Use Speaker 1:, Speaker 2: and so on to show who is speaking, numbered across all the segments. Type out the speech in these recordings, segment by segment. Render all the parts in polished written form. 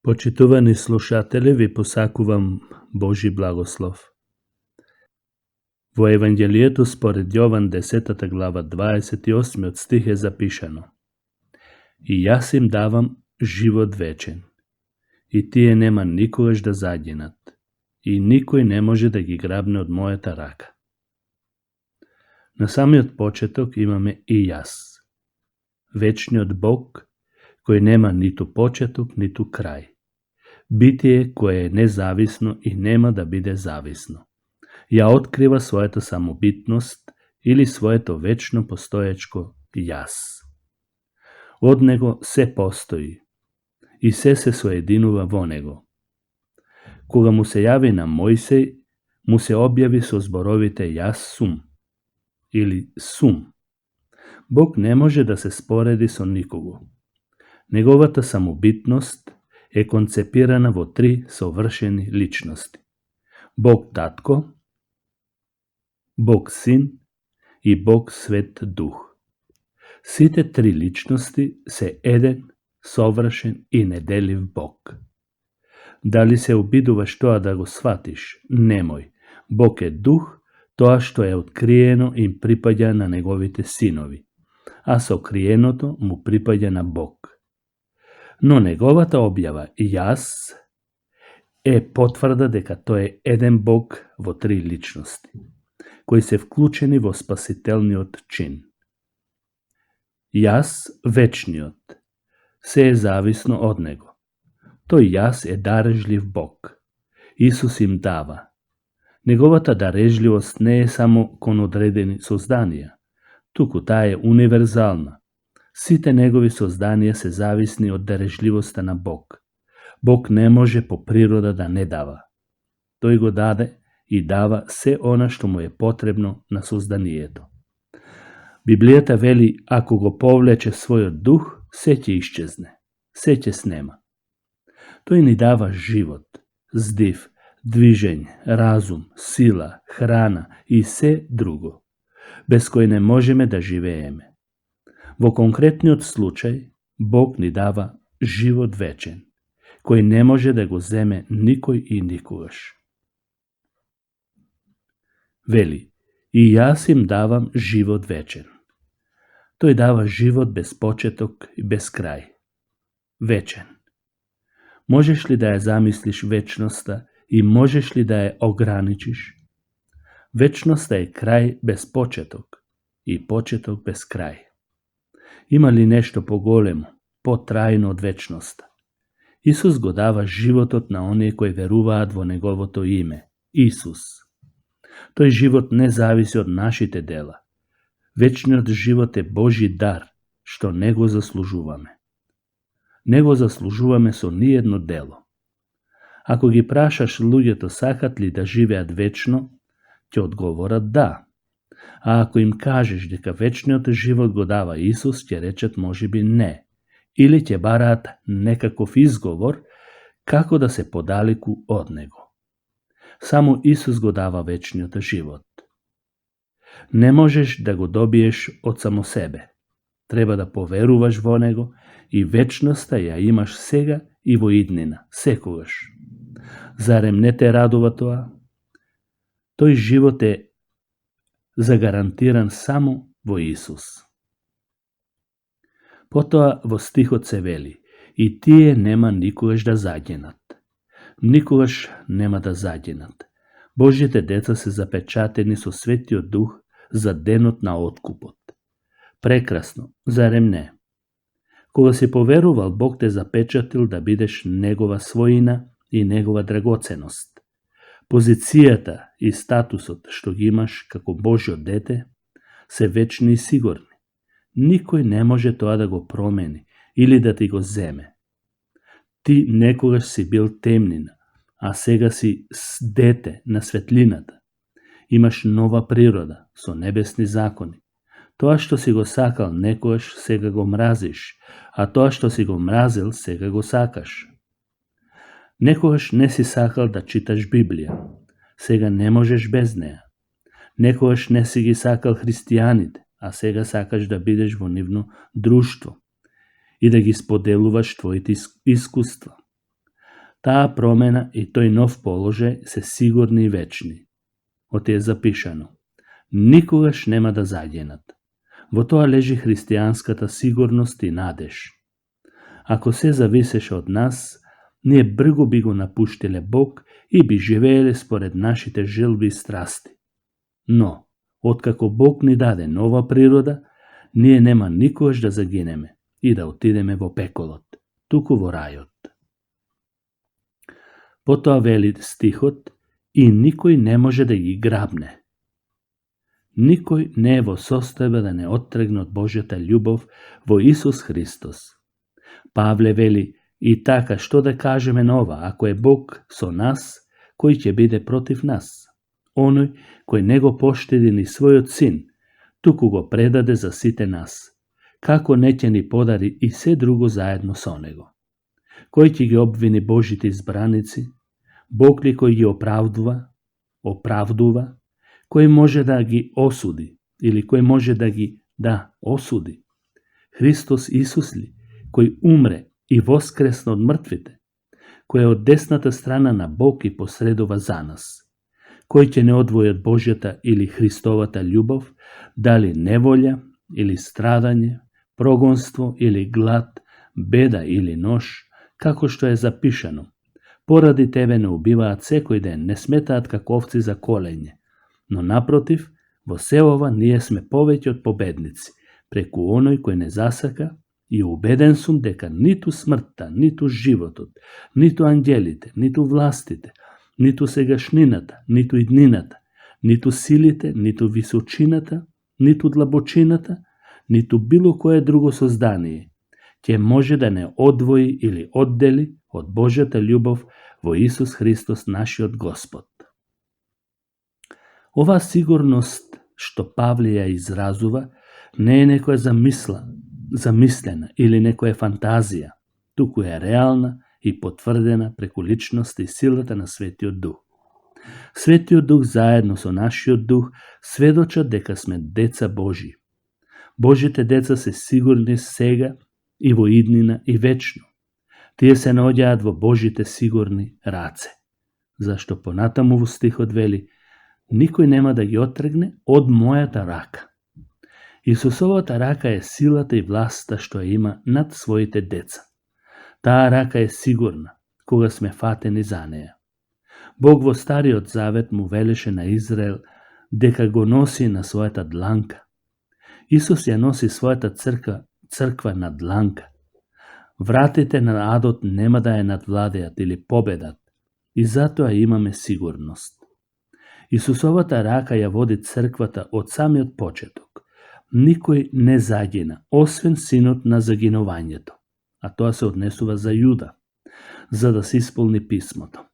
Speaker 1: Почитувани слушатели, ви посакувам Божи благослов. Во Евангелието според Јован 10 глава 28 стих е запишано: И јас им давам живот вечен, и тие нема никогаш да загинат, и никој не може да ги грабне од мојата рака. На самиот почеток имаме и јас, вечниот Бог, кој нема ниту почеток, ниту крај. Битие кое е независно и нема да биде зависно. Ја открива својата самобитност или своето вечно постоечко јас. Од него се постои и се соединува во него. Кога му се јави на Мојсеј, му се објави со зборовите јас сум или сум. Бог не може да се спореди со никого. Неговата самобитност е концепирана во три совршени личности. Бог Татко, Бог Син и Бог Свет Дух. Сите три личности се еден, совршен и неделив Бог. Дали се обидуваш тоа да го сватиш? Немој. Бог е Дух, тоа што е откриено им припаѓа на неговите синови, а сокриеното му припаѓа на Бог. Но неговата објава јас е потврда дека тој е еден Бог во три личности, кои се вклучени во спасителниот чин. Јас, вечниот, се е зависно од него. Тој јас е дарежлив Бог. Исус им дава. Неговата дарежливост не е само кон одредени созданија, туку таа е универзална. Сите негови созданија се зависни од дарежливоста на Бог. Бог не може по природа да не дава. Тој го даде и дава се она што му е потребно на созданието. Библијата вели, ако го повлече својот дух, се ќе исчезне, се ќе снема. Тој ни дава живот, здив, движење, разум, сила, храна и се друго, без кој не можеме да живееме. Во конкретниот случај, Бог ни дава живот вечен, кој не може да го земе никој и никогаш. Вели, и јас им давам живот вечен. Тој дава живот без почеток и без крај. Вечен. Можеш ли да ја замислиш вечноста и можеш ли да ја ограничиш? Вечноста е крај без почеток и почеток без крај. Има ли нешто поголемо, потрајно од вечноста? Исус го дава животот на оние кои веруваат во неговото име, Исус. Тој живот не зависи од нашите дела. Вечниот живот е Божи дар, што не го заслужуваме. Не го заслужуваме со ниедно дело. Ако ги прашаш луѓето сакат ли да живеат вечно, ќе одговорат да. А ако им кажеш дека вечниот живот го дава Исус, ќе речат можеби не. Или ќе бараат некаков изговор како да се подалеку од него. Само Исус го дава вечниот живот. Не можеш да го добиеш од само себе. Треба да поверуваш во него и вечноста ја имаш сега и во иднина, секогаш. Зарем не те радува тоа? Тој живот е загарантиран само во Исус. Потоа во стихот се вели, и тие нема никогаш да загинат. Никогаш нема да загинат. Божите деца се запечатени со Светиот Дух за денот на откупот. Прекрасно, зарем не? Кога си поверувал, Бог те запечатил да бидеш негова својина и негова драгоценост. Позицијата и статусот што ги имаш како Божјо дете се вечни и сигурни. Никој не може тоа да го промени или да ти го земе. Ти некогаш си бил темнина, а сега си дете на светлината. Имаш нова природа со небесни закони. Тоа што си го сакал некогаш, сега го мразиш, а тоа што си го мразил, сега го сакаш. Некогаш не си сакал да читаш Библија, сега не можеш без неа. Некогаш не си ги сакал христијаните, а сега сакаш да бидеш во нивно друштво и да ги споделуваш твоите искуства. Таа промена и тој нов положај се сигурни и вечни. Оти е запишано: никогаш нема да загинат. Во тоа лежи христијанската сигурност и надеж. Ако се зависеше од нас, ние бргу би го напуштиле Бог и би живееле според нашите желби и страсти. Но, откако Бог ни даде нова природа, ние нема никогаш да загинеме и да отидеме во пеколот, туку во рајот. Потоа вели стихот: и никој не може да ги грабне. Никој не е во состојба да не оттргне од Божјата љубов во Исус Христос. Павле вели: и така, што да кажеме на ова, ако е Бог со нас, кој ќе биде против нас? Оној кој не го поштеди ни својот син, туку го предаде за сите нас, како не ќе ни подари и се друго заедно со него? Кој ќе ги обвини Божите избраници? Бог ли кој ги оправдува? Кој може да ги осуди? Или кој може да ги осуди? Христос Исус ли, кој умре и воскресна од мртвите, кој е од десната страна на Бог и посредува за нас? Кој ќе не одвои од Божјата или Христовата љубов, дали неволја или страдање, прогонство или глад, беда или нож, како што е запишано: поради тебе не убиваат секој ден, не сметаат како овци за колење. Но напротив, во се ова ние сме повеќе од победници, преку оној кој не засака, и убеден сум дека ниту смртта, ниту животот, ниту ангелите, ниту властите, ниту сегашнината, ниту иднината, ниту силите, ниту височината, ниту длабочината, ниту било кое друго создание ќе може да не одвои или оддели од Божјата љубов во Исус Христос нашиот Господ. Ова сигурност што Павле ја изразува не е некоја замислена или некоја фантазија, туку е реална и потврдена преку личност и силата на Светиот Дух. Светиот Дух заедно со нашиот дух сведочат дека сме деца Божи. Божите деца се сигурни сега и во иднина и вечно. Тие се наоѓаат во Божите сигурни раце. Зашто понатаму во стихот вели: никој нема да ги оттргне од мојата рака. Исусовата рака е силата и власта што ја има над своите деца. Таа рака е сигурна кога сме фатени за неја. Бог во Стариот Завет му велеше на Израел дека го носи на својата дланка. Исус ја носи својата црква на дланка. Вратите на адот нема да ја надвладеат или победат, и затоа имаме сигурност. Исусовата рака ја води црквата од самиот почеток. Никој не загина, освен синот на загинувањето, а тоа се однесува за Јуда, за да се исполни писмото.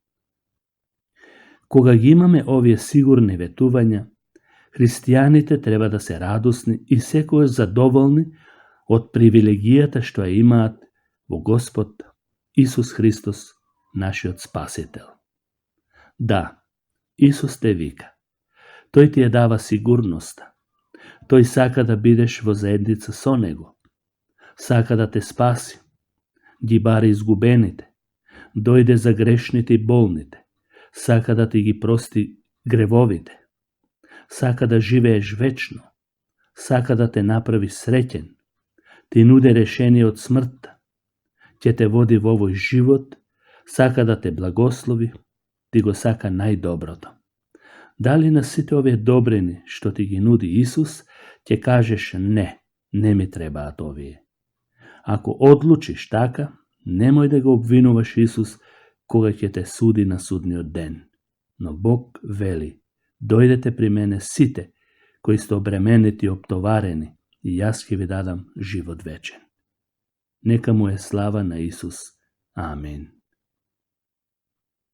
Speaker 1: Кога ги имаме овие сигурни ветувања, христијаните треба да се радосни и секогаш задоволни од привилегијата што ја имаат во Господ Исус Христос, нашиот Спасител. Да, Исус те вика. Тој ти ја дава сигурноста. Тој сака да бидеш во заедница со Него. Сака да те спаси. Ги бари изгубените. Дојде за грешните и болните. Сака да ти ги прости гревовите. Сака да живееш вечно. Сака да те направи среќен. Ти нуди решение од смртта. Ќе те води во овој живот. Сака да те благослови. Ти го сака најдоброто. Дали на сите овие добрини што ти ги нуди Исус, ќе кажеш не ми требаат овие. Ако одлучиш така, немој да го обвинуваш Исус кога ќе те суди на судниот ден. Но Бог вели: дојдете при мене сите кои сте обременети и оптоварени, и јас ќе ви дадам живот вечен. Нека му е слава на Исус. Амин.